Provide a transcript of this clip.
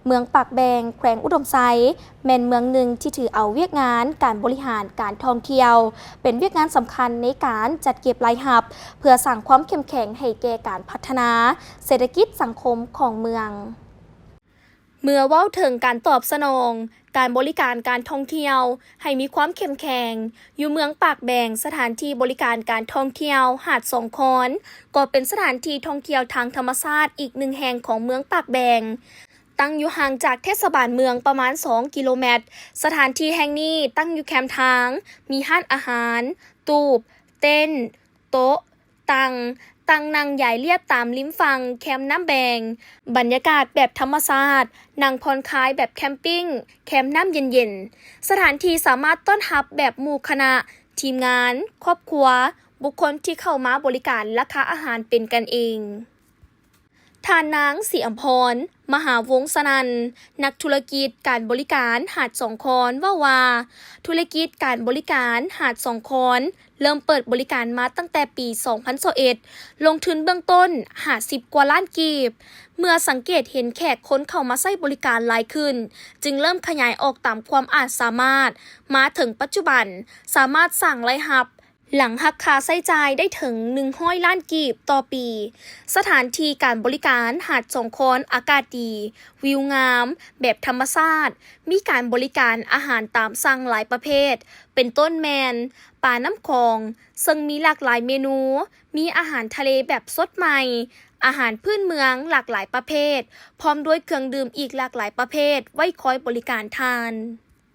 ເມືອງປາກແບງ ແຂວງອຸດົມໄຊ ແມ່ນເມືອງໜຶ່ງທີ່ຖືເອົາວຽກງານການບໍລິຫານການທ່ອງທ່ຽວ ເປັນວຽກງານສຳຄັນໃນການຈັດເກັບລາຍຮັບ ເພື່ອສ້າງຄວາມເຂັ້ມແຂງໃຫ້ແກ່ການພັດທະນາເສດຖະກິດສັງຄົມຂອງເມືອງ. ເມື່ອເວົ້າເຖິງການຕອບສະໜອງການບໍລິການການທ່ອງທ່ຽວໃຫ້ມີຄວາມເຂັ້ມແຂງ, ຢູ່ເມືອງປາກແບງ ສະຖານທີ່ບໍລິການການທ່ອງທ່ຽວຫາດສອງຄອນ ກໍເປັນສະຖານທີ່ທ່ອງທ່ຽວທາງທຳມະຊາດອີກໜຶ່ງແຫ່ງຂອງເມືອງປາກແບງ. ຕັ້ງຢູ່ຫ່າງຈາກເທດສະບານເມືອງປະມານສອງກິໂລແມັດ. ສະຖານທີ່ແຫ່ງນີ້ຕັ້ງຢູ່ແຄມທາງ, ມີຮ້ານອາຫານ, ຕູບ, ເຕັນ, ໂຕະ, ຕັ່ງ, ຕັ່ງນັ່ງຢາຍລຽບຕາມລິມຝັ່ງແຄມນ້ຳແບງ. ບັນຍາກາດແບບທຳມະຊາດ, ນັ່ງຜ່ອນຄາຍແບບແຄມປິ້ງແຄມນ້ຳເຢັນໆ. ສະຖານທີ່ສາມາດຕ້ອນຮັບແບບໝູ່ຄະນະ, ທີມງານ, ຄອບຄົວ, ບຸກຄົນທີ່ເຂົ້າມາບໍລິການ. ລາຄາອາຫານເປັນກັນເອງ. ທ່ານນາງ ສີອຳພອນ ມະຫາວົງສະນັນ ນັກທຸລະກິດການບໍລິການຫາດສອງຄອນ ເວົ້າວ່າ ທຸລະກິດການບໍລິການຫາດສອງຄອນ ເລີ່ມເປີດບໍລິການມາຕັ້ງແຕ່ປີສອງພັນຊາວເອັດ ລົງທຶນເບື້ອງຕົ້ນຫ້າສິບກວ່າລ້ານກີບ. ເມື່ອສັງເກດເຫັນແຂກຄົນເຂົ້າມາໃຊ້ບໍລິການຫຼາຍຂຶ້ນ ຈຶ່ງເລີ່ມຂະຫຍາຍອອກຕາມຄວາມອາດສາມາດ. ມາເຖິງປັດຈຸບັນ ສາມາດສ້າງລາຍຮັບ ຫຼັງຫັກຄ່າໃຊ້ຈ່າຍໄດ້ເຖິງໜຶ່ງຮ້ອຍລ້ານກີບຕໍ່ປີ. ສະຖານທີ່ການບໍລິການຫາດສອງຄອນອາກາດດີ, ວິວງາມ, ແບບທຳມະຊາດ, ມີການບໍລິການອາຫານຕາມສັ່ງຫຼາຍປະເພດ ເປັນຕົ້ນແມ່ນ ປານ້ຳຂອງ ເຊິ່ງມີຫຼາກຫຼາຍເມນູ, ມີອາຫານທະເລແບບສົດໃໝ່, ອາຫານພື້ນເມືອງຫຼາກຫຼາຍປະເພດ, ພ້ອມດ້ວຍເຄື່ອງດື່ມອີກຫຼາກຫຼາຍປະເພດ ໄວ້ຄອຍບໍລິການທ່ານ.